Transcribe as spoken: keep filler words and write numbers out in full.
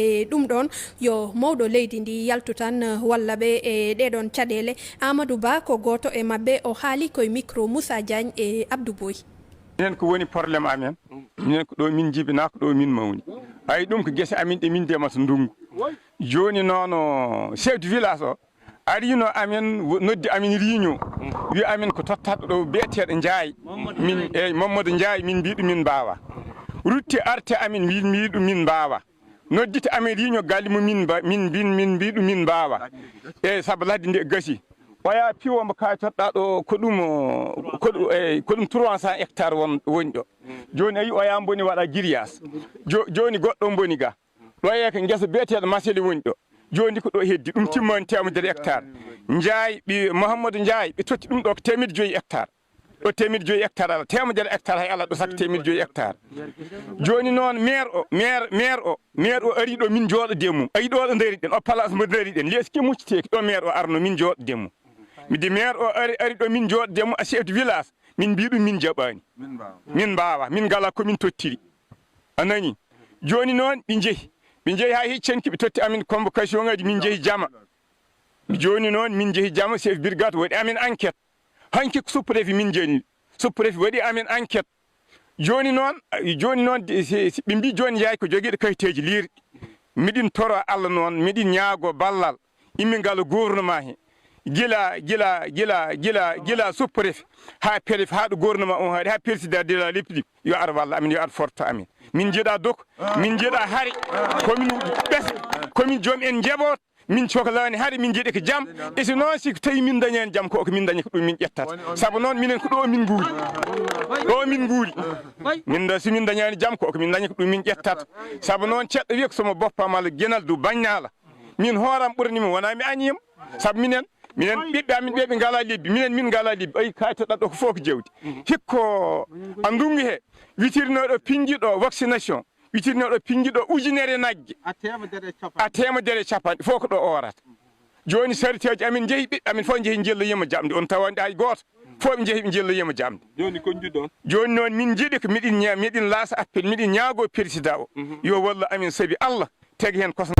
E ɗum ɗoon, yo mawɗo leydi ndi yaltu tan, walla ɓe e ɗee ɗoon caɗeele. Amadou Ba ko gooto e maɓɓe, o haali koye micro Moussa Diagne e Abdou Boy. Minen ko woni problème amen, minen ko ɗo min njibinaa, ko ɗo min mawni. Ay, ɗum ko gese amin ɗe min ndemata ndunngu. Jooni noon, o chef de village o, arino amen, wo-, noddi amin réunion. Wi amin ko tottaɗo ɗo biyeteeɗo Njaay. Min, eyyi, Mamadou Njaay, min mbi ɗum min mbaawa. Rutti arte amin, min mbi ɗum min mbaawa. Noddita amin réunion galle mum min mba-, min, min, min mbi ɗum min mbaawa. Eyyi, sabu ladde nde gasi. Oya piwo mbo kaytoɗɗa ɗo ko ɗum, o, ko ɗum, eyyi, ko ɗum trois cents hectares won, woni ɗo. Jooni a yi oya mboni waɗa grillage. Jo-, jooni goɗɗo mboni ga. Ɗo e ko ngesa biyeteeɗo Maseli woni ɗo. Jooni ko ɗo heddi, ɗum timmani teemedere hectare. Njaay, ɓi Mouhamadou Njaay, ɓe totti ɗum ɗo ko teemedde joyi hectare. Ɗo teemedde joyi hectare ala, teemedere hectare hay ala, ɗo sakko teemedde joyi hectare. Jooni noon maire o, maire, maire o, maire o ari ɗo min jooɗoden mum. Ayi ɗo ɗo ndariɗen, o place mo ndariɗen, leeski mucciteeki, ɗo maire o arno min jooɗoden mum. Midi maire o ari, ari ɗo min jooɗoden mum, a chef de village, min mbi ɗum min jaɓaani. Min mbaawa, min ngala ko min tottiri. A nani? Jooni noon ɓe njehi. Ɓe njehi haa hecci hanki ɓe totti amin convocation ngaji, min njehi jama. Jooni noon min njehi jama, chef brigade waɗi amin enquête. Hanki ko sous-préfet min jani. Sous-préfet waɗi amin enquête. Jooni noon, jooni noon, de-, si, si ɓe mbi jooni yaay ko jogiiɗo kayiteeji liirɗi. Miɗin toro Allah noon, miɗin ñaago ballal. Immi ngal gouvernement he. Gila, gila, gila, gila, gila sous-préfet, haa préfet, haa ɗo gouvernement on haari, haa président de la République, yo ar walla amin, yo ar forto amin. Min njiɗa dok, min njiɗa hari, komin ɓes, komin joom en njaboot, min coklaani hari, min njiɗi ko jam. E si noon, si ko tawi min dañaani jam, ko ko min dañi ko ɗum min ƴettata. Sabu noon, minen ko ɗo min nguuri. Ɗo min nguuri. Min da, si min dañaani jam, ko ko min dañi ko ɗum min ƴettata. Sabu noon, ceɗɗo wiya ko somo boppa mala genal du bañnaala. Min hooram ɓurani mi, wona mi añiima. Sabu minen, minen ɓiɓɓe amin ɓe, ɓe ngala lebbi, minen min ngala lebbi. Ayi, kayitoɗa ɗo ko fof ko jawdi. Hikko a ndungu he, witirnoɗo pinji ɗo vaccination, witirnoɗo pinji ɗo ujunere nagge. A teemedere e capanɗe. A teemedere e capanɗe, fof ko ɗo oorata. Jooni sariteeji amin njehi, ɓiɓɓe amin fof njehi njelloyima jamɗe. On tawande hay gooto. Fof ɓe njehi ɓe njelloyima jamɗe. Jooni ko njiɗon? Jooni noon min njiɗi ko miɗin ña-, miɗin laasa appel, miɗin ñaago président o. Mhm. Yo wallu amin sabi Allah, tagi heen kosam.